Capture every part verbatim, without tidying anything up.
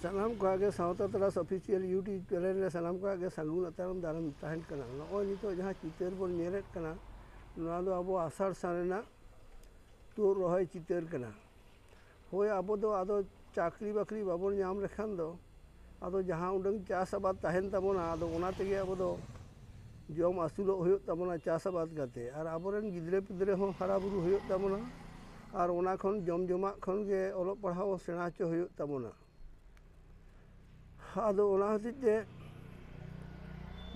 ᱥᱟᱱᱟᱢ ᱠᱚᱣᱟᱜ ᱜᱮ ᱥᱟᱶᱛᱟ ᱛᱟᱨᱟᱥ ᱚᱯᱷᱤᱥᱤᱭᱟᱞ YouTube ᱪᱮᱱᱮᱞ ᱨᱮ ᱥᱟᱱᱟᱢ ᱠᱚᱣᱟᱜ ᱜᱮ ᱥᱟᱹᱜᱩᱱ ᱟᱛᱟᱝ ᱫᱟᱨᱟᱢ ᱛᱟᱦᱮᱱ ᱠᱟᱱᱟ᱾ ᱱᱚᱜᱼᱚᱭ ᱱᱤᱛᱚᱜ ᱡᱟᱦᱟᱸ ᱪᱤᱛᱟᱹᱨ ᱵᱚᱱ ᱧᱮᱞᱮᱫ ᱠᱟᱱᱟ, ᱱᱚᱣᱟ ᱫᱚ ᱟᱵᱚ ᱟᱥᱟᱲ ᱥᱟᱱ ᱨᱮᱱᱟᱜ ᱛᱩᱫ ᱨᱚᱦᱚᱭ ᱪᱤᱛᱟᱹᱨ ᱠᱟᱱᱟ᱾ ᱦᱳᱭ, ᱟᱵᱚ ᱫᱚ ᱟᱫᱚ ᱪᱟᱹᱠᱨᱤ ᱵᱟᱹᱠᱨᱤ ᱵᱟᱵᱚᱱ ᱧᱟᱢ ᱞᱮᱠᱷᱟᱱ ᱫᱚ ᱟᱫᱚ ᱡᱟᱦᱟᱸ ᱩᱰᱟᱹᱝ ᱪᱟᱥ ᱟᱵᱟᱫ ᱛᱟᱦᱮᱱ ᱛᱟᱵᱚᱱᱟ, ᱟᱫᱚ ᱚᱱᱟ ᱛᱮᱜᱮ ᱟᱵᱚ ᱫᱚ ᱡᱚᱢ ᱟᱹᱥᱩᱞᱚᱜ ᱦᱩᱭᱩᱜ ᱛᱟᱵᱚᱱᱟ ᱪᱟᱥ ᱟᱵᱟᱫ ᱠᱟᱛᱮ, ᱟᱨ ᱟᱵᱚᱨᱮᱱ ᱜᱤᱫᱽᱨᱟᱹ ᱯᱤᱫᱽᱨᱟᱹ ᱦᱚᱸ ᱦᱟᱨᱟ ᱵᱩᱨᱩ ᱦᱩᱭᱩᱜ ᱛᱟᱵᱚᱱᱟ, ᱟᱨ ᱚᱱᱟ ᱠᱷᱚᱱ ᱡᱚᱢ ᱡᱚᱢᱟᱜ ᱠᱷᱚᱱ ᱜᱮ ᱚᱞᱚᱜ ᱯᱟᱲᱦᱟᱣ ᱥᱮᱬᱟ ᱦᱚᱪᱚ ᱦᱩᱭᱩᱜ ᱛᱟᱵᱚᱱᱟ᱾ ᱟᱫᱚ ᱚᱱᱟ ᱦᱚᱛᱮᱡ ᱛᱮ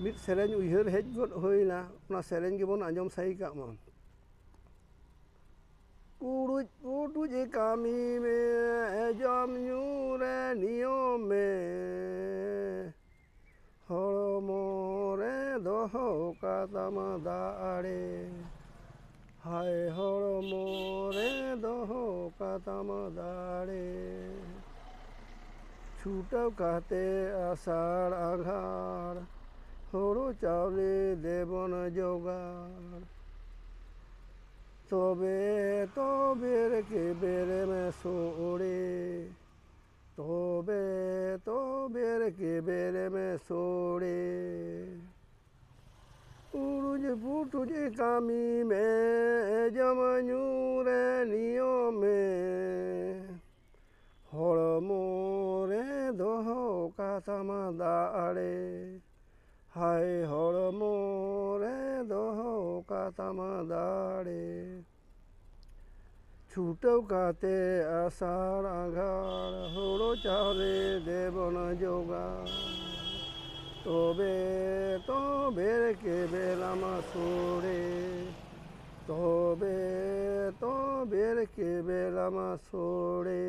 ᱢᱤᱫ ᱥᱮᱨᱮᱧ ᱩᱭᱦᱟᱹᱨ ᱦᱮᱡ ᱜᱚᱫ ᱦᱩᱭᱱᱟ, ᱚᱱᱟ ᱥᱮᱨᱮᱧ ᱜᱮᱵᱚᱱ ᱟᱸᱡᱚᱢ ᱥᱟᱭ ᱠᱟᱜ ᱢᱟ᱾ ᱠᱩᱲᱩᱡ ᱯᱩᱴᱩᱡ ᱠᱟᱹᱢᱤ ᱢᱮ, ᱡᱚᱢ ᱧᱩ ᱨᱮ ᱱᱤᱭᱚᱢ ᱢᱮ, ᱦᱚᱲᱢᱚ ᱨᱮ ᱫᱚᱦᱚ ᱠᱟᱛᱟᱢ ᱫᱟᱲᱮ, ᱦᱟᱭ ᱦᱚᱲᱢᱚ ᱨᱮ ᱫᱚᱦᱚ ᱠᱟᱛᱟᱢ ᱫᱟᱲᱮ᱾ ᱪᱷᱩᱴᱟᱹᱣ ᱠᱟᱛᱮ ᱟᱥᱟᱲ ᱟᱸᱜᱷᱟᱲ ᱦᱳᱲᱳ ᱪᱟᱣᱞᱮ ᱫᱮᱵᱚᱱ ᱡᱚᱜᱟᱲ᱾ ᱛᱚᱵᱮ ᱛᱚᱵᱮ ᱨᱮ ᱠᱮᱵᱮᱨᱮᱢ ᱥᱳᱲᱮ, ᱛᱚᱵᱮ ᱛᱚᱵᱮ ᱨᱮ ᱠᱮᱵᱮᱨᱮᱢ ᱥᱳᱲᱮ᱾ ᱩᱲᱩᱡ ᱯᱩᱴᱩᱡ ᱠᱟᱹᱢᱤ ᱢᱮ, ᱡᱚᱢ ᱧᱩ ᱨᱮ ᱱᱤᱭᱚᱢ ᱢᱮ, ᱦᱚᱲᱢᱚ ᱨᱮ ᱫᱚᱦᱚ ᱠᱟᱛᱟᱢ ᱫᱟᱲᱮ, ᱦᱟᱭ ᱦᱚᱲᱢᱚ ᱨᱮ ᱫᱚᱦᱚ ᱠᱟᱛᱟᱢ ᱫᱟᱲᱮ᱾ ᱪᱷᱩᱴᱟᱹᱣ ᱠᱟᱛᱮ ᱟᱥᱟᱲ ᱟᱸᱜᱷᱟᱲ ᱦᱳᱲᱳ ᱪᱟᱣᱞᱮ ᱫᱮᱵᱚᱱ ᱡᱚᱜᱟᱲ᱾ ᱛᱚᱵᱮ ᱛᱚᱵᱮ ᱨᱮ ᱠᱮᱵᱮᱞᱟᱢ ᱥᱳᱲᱮ, ᱛᱚᱵᱮ ᱛᱚᱵᱮ ᱨᱮ ᱠᱮᱵᱮᱞᱟᱢ ᱥᱳᱲᱮ᱾